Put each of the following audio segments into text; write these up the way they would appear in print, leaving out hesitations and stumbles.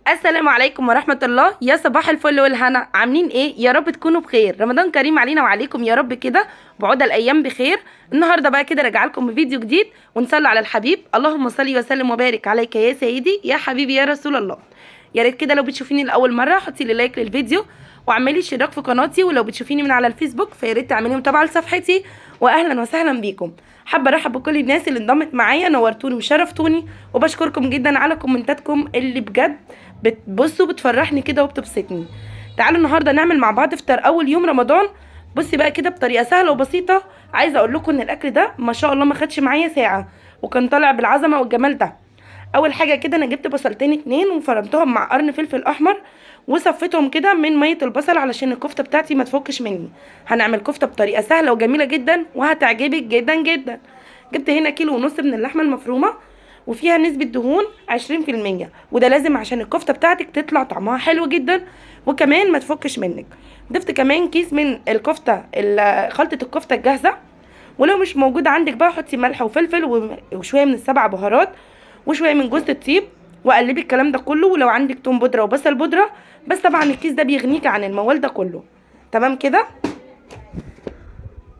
السلام عليكم ورحمة الله. يا صباح الفل والهنا، عاملين ايه؟ يا رب تكونوا بخير. رمضان كريم علينا وعليكم يا رب كده، بعد الايام بخير. النهارده بقى كده راجعه لكم بفيديو جديد، ونصلي على الحبيب. اللهم صل وسلم وبارك عليك يا سيدي يا حبيبي يا رسول الله. يا ريت كده لو بتشوفيني لاول مرة حطي لي like للفيديو واعملي اشتراك في قناتي، ولو بتشوفيني من على الفيسبوك فيا ريت تعملي متابعه لصفحتي. واهلا وسهلا بيكم. حابة ارحب بكل الناس اللي انضمت معايا، نورتوني وشرفتوني، وبشكركم جدا على كومنتاتكم اللي بجد بتبصوا بتفرحني كده وبتبسطني. تعالوا النهارده نعمل مع بعض افطار اول يوم رمضان. بصي بقى كده بطريقة سهلة وبسيطة. عايزه اقول لكم ان الاكل ده ما شاء الله ما خدش معايا ساعة، وكان طالع بالعظمة والجمال ده. اول حاجة كده انا جبت بصلتين اتنين وفرمتهم مع قرن فلفل احمر، وصفيتهم كده من مية البصل علشان الكفتة بتاعتي ما تفكش مني. هنعمل كفته بطريقة سهلة وجميلة جدا وهتعجبك جدا جدا. جبت هنا 1.5 كيلو من اللحمة المفرومه، وفيها نسبه دهون 20%، وده لازم عشان الكفتة بتاعتك تطلع طعمها حلو جدا وكمان ما تفكش منك. ضفت كمان كيس من الكفتة، خلطه الكفتة الجاهزة، ولو مش موجودة عندك بقى حطي ملح وفلفل وشوية من السبع بهارات وشوية من جوز الطيب، وقلبي الكلام ده كله. ولو عندك توم بودره وبصل بودره، بس طبعا الكيس ده بيغنيك عن الموال ده كله. تمام كده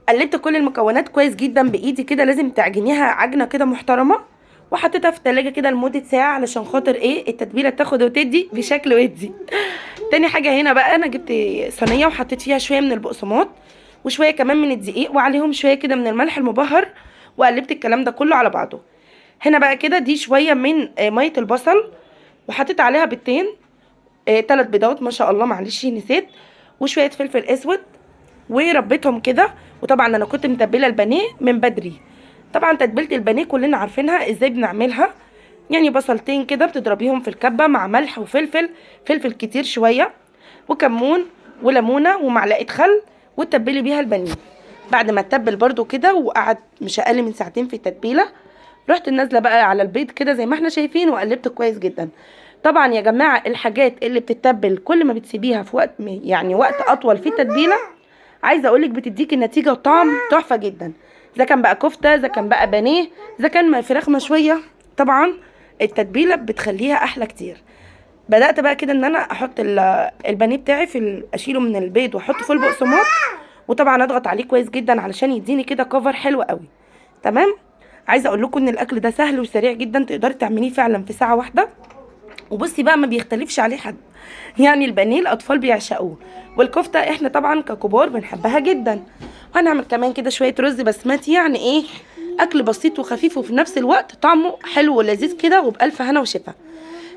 قلبت كل المكونات كويس جدا بايدي كده، لازم تعجنيها عجنه كده محترمه، وحطيتها في التلاجة كده لمدة ساعة علشان خاطر ايه التتبيله تاخد وتدي بشكل ودي. تاني حاجة هنا بقى انا جبت صينية وحطيت فيها شوية من البقسماط وشوية كمان من الدقيق، وعليهم شوية كده من الملح المبهر، وقلبت الكلام ده كله على بعضه. هنا بقى كده دي شوية من مية البصل، وحطيت عليها بيضتين، 3 بيضات ما شاء الله معلش نسيت، وشوية فلفل اسود، وربيتهم كده. وطبعا انا كنت متبله البانيه من بدري. طبعا تتبيله البانيه كلنا عارفينها ازاي بنعملها، يعني بصلتين كده بتضربيهم في الكبه مع ملح وفلفل، فلفل كتير شوية، وكمون وليمونه ومعلقة خل، وتتبلي بيها البانيه. بعد ما تتبل برده كده وقعد مش اقل من ساعتين في التتبيله، رحت نازله بقى على البيض كده زي ما احنا شايفين، وقلبته كويس جدا. طبعا يا جماعة الحاجات اللي بتتبل كل ما بتسيبيها في وقت يعني وقت اطول في التتبيله، عايزه اقولك بتديكي النتيجة وطعم تحفة جدا. اذا كان بقى كفته، اذا كان بقى بانيه، اذا كان فراخ مشوية، طبعا التتبيله بتخليها احلى كتير. بدات بقى كده ان انا احط البانيه بتاعي في اشيله من البيض واحطه في البقسماط، وطبعا اضغط عليه كويس جدا علشان يديني كده كفر حلو قوي. تمام. عايزه اقول لكم ان الاكل ده سهل وسريع جدا، تقدري تعمليه فعلا في ساعة واحدة. وبصي بقى ما بيختلفش عليه حد، يعني البانيه الاطفال بيعشقوه، والكفته احنا طبعا ككبار بنحبها جدا. وهنعمل كمان كده شوية رز بسمتي، يعني ايه اكل بسيط وخفيف وفي نفس الوقت طعمه حلو ولذيذ كده، وبالف هنا وشفا.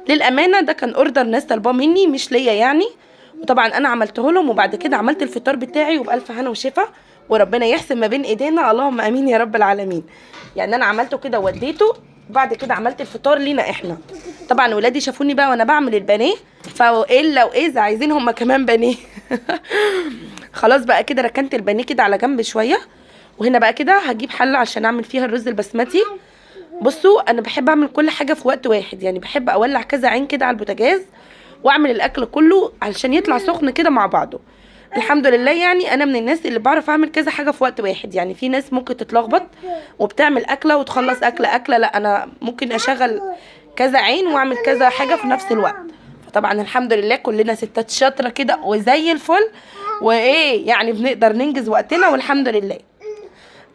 للامانة ده كان order ناس طالباه مني مش ليا يعني، وطبعا انا عملته لهم، وبعد كده عملت الفطار بتاعي وبالف هنا وشفا، وربنا يحسن ما بين ايدينا، اللهم امين يا رب العالمين. يعني انا عملته كده ووديته، وبعد كده عملت الفطار لينا احنا. طبعا ولادي شافوني بقى وانا بعمل البانيه، فالا واذا عايزين هم كمان بانيه. خلاص بقى كده ركنت البانيه كده على جنب شوية. وهنا بقى كده هجيب حله عشان اعمل فيها الرز البسمتي. بصوا انا بحب اعمل كل حاجة في وقت واحد، يعني بحب اولع كذا عين كده على البوتاجاز واعمل الاكل كله علشان يطلع سخن كده مع بعضه. الحمد لله يعني انا من الناس اللي بعرف اعمل كذا حاجة في وقت واحد. يعني في ناس ممكن تتلخبط وبتعمل اكله وتخلص اكله اكله، لا انا ممكن اشغل كذا عين واعمل كذا حاجة في نفس الوقت. فطبعا الحمد لله كلنا ستات شاطرة كده وزي الفل، وايه يعني بنقدر ننجز وقتنا والحمد لله.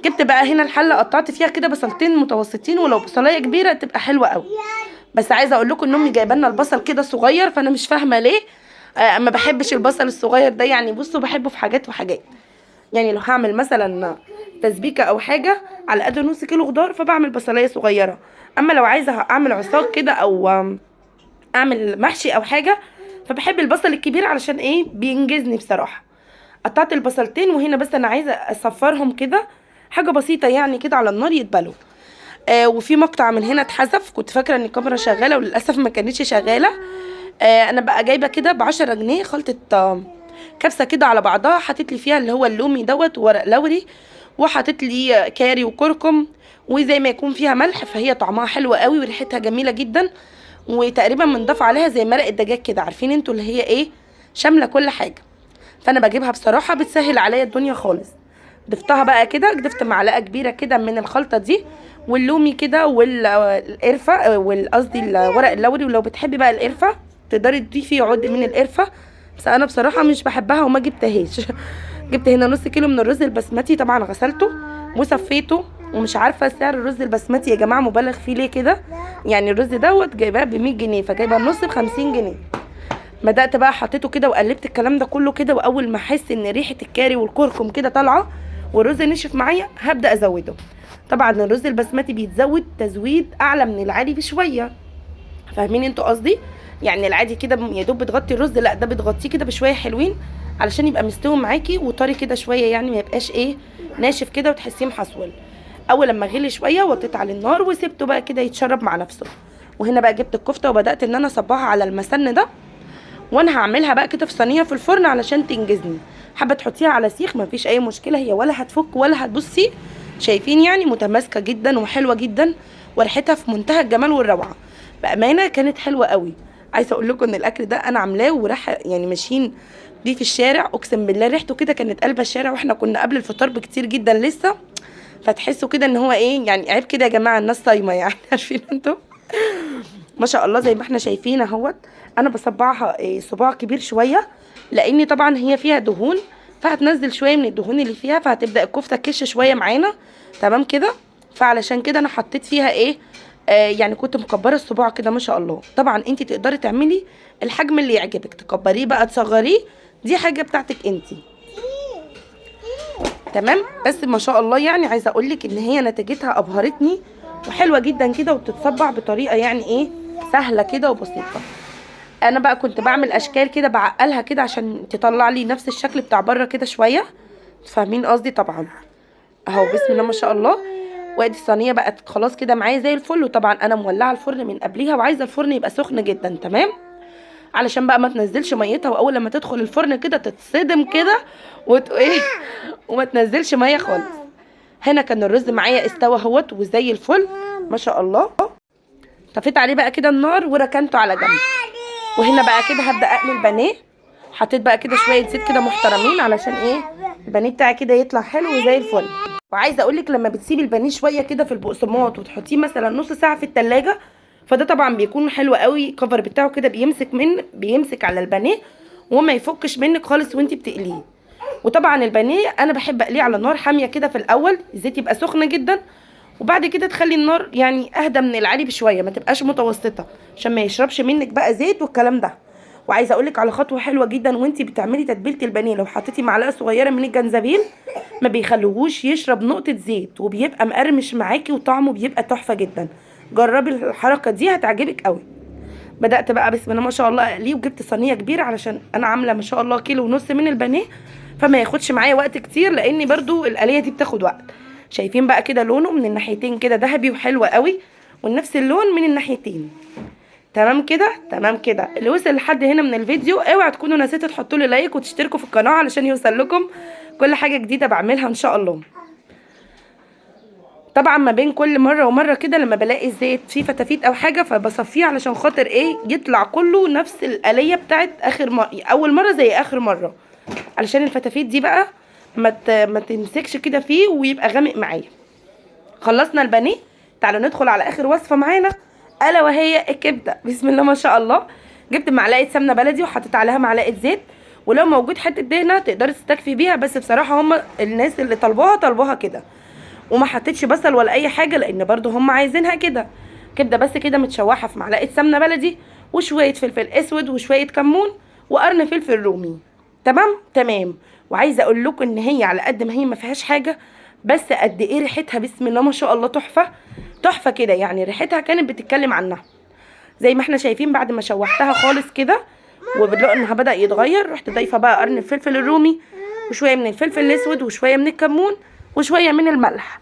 جبت بقى هنا الحلة قطعت فيها كده بصلتين متوسطين، ولو بصلايه كبيرة تبقى حلوة قوي. بس عايزه اقول لكم ان امي جايبه لنا البصل كده صغير، فانا مش فاهمه ليه. ما بحبش البصل الصغير ده، يعني بصوا بحبه في حاجات وحاجات. يعني لو هعمل مثلا تسبيكه او حاجة على قد نص كيلو خضار فبعمل بصلايه صغيرة. اما لو عايزه اعمل عصاق كده او اعمل محشي او حاجة فبحب البصل الكبير علشان ايه بينجزني بصراحة. قطعت البصلتين، وهنا بس انا عايزه اصفرهم كده حاجة بسيطة يعني كده على النار يتبلوا. وفي مقطع من هنا اتحذف، كنت فاكره ان الكاميرا شغالة وللاسف ما كانتش شغالة. انا بقى جايبه كده ب10 جنيه خلطه كبسة كده على بعضها، حطيت لي فيها اللي هو اللومي دوت وورق لوري، وحطيت لي كاري وكركم، وزي ما يكون فيها ملح، فهي طعمها حلو قوي وريحتها جميلة جدا. وتقريبا بنضاف عليها زي مرق الدجاج كده، عارفين انتوا اللي هي ايه شاملة كل حاجة. فانا بجيبها بصراحة بتسهل عليا الدنيا خالص. ضفتها بقى كده، ضفت معلقه كبيرة كده من الخلطة دي، واللومي كده والقرفه، والقصدي الورق اللوري، ولو بتحبي بقى القرفه. تقدري تضيفي عود من القرفه، بس انا بصراحة مش بحبها وما جبتهاش. جبت هنا نص كيلو من الرز البسمتي، طبعا غسلته وصفيته، ومش عارفه سعر الرز البسمتي يا جماعة مبالغ فيه ليه كده، يعني الرز دوت جايباه ب 100 جنيه، فجايبه النص ب 50 جنيه. بدات بقى حطيته كده وقلبت الكلام ده كله كده، واول ما احس ان ريحه الكاري والكركم كده طالعه والرز نشف معايا هبدا ازوده. طبعا الرز البسمتي بيتزود تزويد اعلى من العادي بشوية، فاهمين انتوا قصدي؟ يعني العادي كده يا دوب بتغطي الرز، لا ده بتغطيه كده بشوية حلوين علشان يبقى مستوي معاكي وطري كده شوية، يعني ما يبقاش ايه ناشف كده وتحسيه محصول. اول لما غلي شوية وطيت على النار وسبته بقى كده يتشرب مع نفسه. وهنا بقى جبت الكفتة وبدات ان انا اصبعها على المسن ده، وانا هعملها بقى كده في صينية في الفرن علشان تنجزني. حابة تحطيها على سيخ مفيش اي مشكلة، هي ولا هتفك ولا هتبصي، شايفين يعني متماسكة جدا وحلوه جدا، وريحتها في منتهى الجمال والروعه، بامانه كانت حلوة قوي. عايزه اقول لكم ان الاكل ده انا عاملاه وراح يعني ماشيين بيه في الشارع، اقسم بالله ريحته كده كانت قلبه الشارع، واحنا كنا قبل الفطار بكتير جدا لسه، فتحسوا كده ان هو ايه يعني عيب كده يا جماعة، الناس صايمه يعني عارفين انتوا. ما شاء الله زي ما احنا شايفين اهوت، انا بصبعها صباع كبير شوية لان طبعا هي فيها دهون، فهتنزل شوية من الدهون اللي فيها، فهتبدا الكفتة تكش شوية معانا، تمام كده. فعلشان كده انا حطيت فيها ايه يعني كنت مكبره الصباع كده ما شاء الله. طبعا انت تقدري تعملي الحجم اللي يعجبك، تكبريه بقى تصغريه، دي حاجة بتاعتك انت، تمام. بس ما شاء الله يعني عايزه اقول لك ان هي نتيجتها ابهرتني وحلوه جدا كده، وبتتصبع بطريقة يعني ايه سهلة كده وبسيطة. انا بقى كنت بعمل اشكال كده بعقلها كده عشان تطلع لي نفس الشكل بتاع بره كده شوية، فاهمين قصدي طبعا اهو. بسم الله ما شاء الله. وادي الصينية بقت خلاص كده معايا زي الفل، وطبعا انا مولعه الفرن من قبليها وعايزه الفرن يبقى سخن جدا، تمام، علشان بقى ما تنزلش ميتها، واول لما تدخل الفرن كده تتصدم كده ايه وما تنزلش مية خالص. هنا كان الرز معايا استوى اهوت وزي الفل ما شاء الله. طفيت عليه بقى كده النار وركنته على جنب. وهنا بقى كده هبدا اقلي البانيه. حطيت بقى كده شوية زيت كده محترمين علشان ايه البانيه بتاعي كده يطلع حلو وزي الفل. وعايزه اقول لك لما بتسيبي البانيه شوية كده في البقسماط وتحطيه مثلا نص ساعة في التلاجة، فده طبعا بيكون حلو قوي، الكفر بتاعه كده بيمسك على البانيه وما يفكش منك خالص وانت بتقليه. وطبعا البانيه انا بحب اقلية على نار حامية كده في الاول، الزيت يبقى سخن جدا، وبعد كده تخلي النار يعني اهدى من العالي بشوية، ما تبقاش متوسطه عشان ما يشربش منك بقى زيت والكلام ده. وعايزه اقولك على خطوة حلوة جدا وانت بتعملي تتبيله البانيه، لو حطيتي معلقه صغيرة من الجنزبيل ما بيخليهوش يشرب نقطة زيت، وبيبقى مقرمش معاكي وطعمه بيبقى تحفة جدا. جربي الحركة دي هتعجبك قوي. بدات بقى بسم الله ما شاء الله اقلية، وجبت صينية كبيرة علشان انا عامله ما شاء الله 1.5 كيلو من البانيه، فما ياخدش معايا وقت كتير لان برضو القليه دي بتاخد وقت. شايفين بقى كده لونه من الناحيتين كده ذهبي وحلو قوي، ونفس اللون من الناحيتين، تمام كده تمام كده. اللي وصل لحد هنا من الفيديو اوعى تكونوا نسيتوا تحطوا لي لايك وتشتركوا في القناة علشان يوصل لكم كل حاجة جديدة بعملها ان شاء الله. طبعا ما بين كل مرة ومرة كده لما بلاقي الزيت فيه فتافيت او حاجة فبصفيه علشان خاطر ايه يطلع كله نفس القليه بتاعت اخر مرة، اول مرة زي اخر مرة، علشان الفتافيت دي بقى ما تمسكش كده فيه ويبقى غامق معايا. خلصنا البانيه، تعالوا ندخل على اخر وصفه معانا الا وهي الكبده. بسم الله ما شاء الله. جبت معلقه سمنه بلدي وحطيت عليها معلقه زيت، ولو موجود حتة دهنه تقدري تستكفي بيها، بس بصراحة هم الناس اللي طلبوها كده، وما حطيتش بصل ولا اي حاجة لان برضو هم عايزينها كده. كبده بس كده متشوحه في معلقه سمنه بلدي وشوية فلفل اسود وشوية كمون وقرن فلفل رومي، تمام تمام. وعايزه اقول لكم ان هي على قد ما هي ما فيهاش حاجة، بس قد ايه ريحتها بسم الله ما شاء الله تحفة تحفة كده، يعني ريحتها كانت بتتكلم عنها. زي ما احنا شايفين بعد ما شوحتها خالص كده وبدلقنها بدا يتغير، رحت ضايفه بقى قرن الفلفل الرومي وشوية من الفلفل الاسود وشوية من الكمون وشوية من الملح.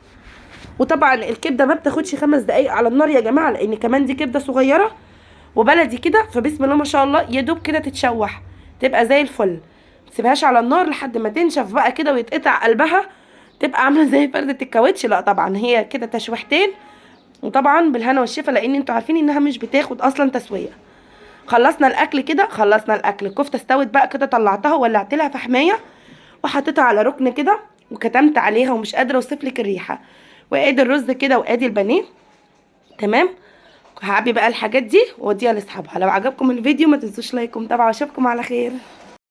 وطبعا الكبده ما بتاخدش 5 دقايق على النار يا جماعة، لان كمان دي كبده صغيرة وبلدي كده، فبسم الله ما شاء الله يا دوب كده تتشوح تبقى زي الفل. ما تسيبهاش على النار لحد ما تنشف بقى كده ويتقطع قلبها تبقى عامله زي فرده الكاوتش، لا طبعا هي كده تشويحتين، وطبعا بالهنا والشفا لان انتوا عارفين انها مش بتاخد اصلا تسويه. خلصنا الاكل كده، خلصنا الاكل، الكفتة استوت بقى كده، طلعتها وولعت لها فحمايه وحطيتها على ركن كده وكتمت عليها ومش قادرة اوصف لك الريحة. وادي الرز كده وادي البانيه، تمام. هعبي بقى الحاجات دي واديها لاصحابها. لو عجبكم الفيديو ما تنسوش like ومتابعة، واشوفكم على خير.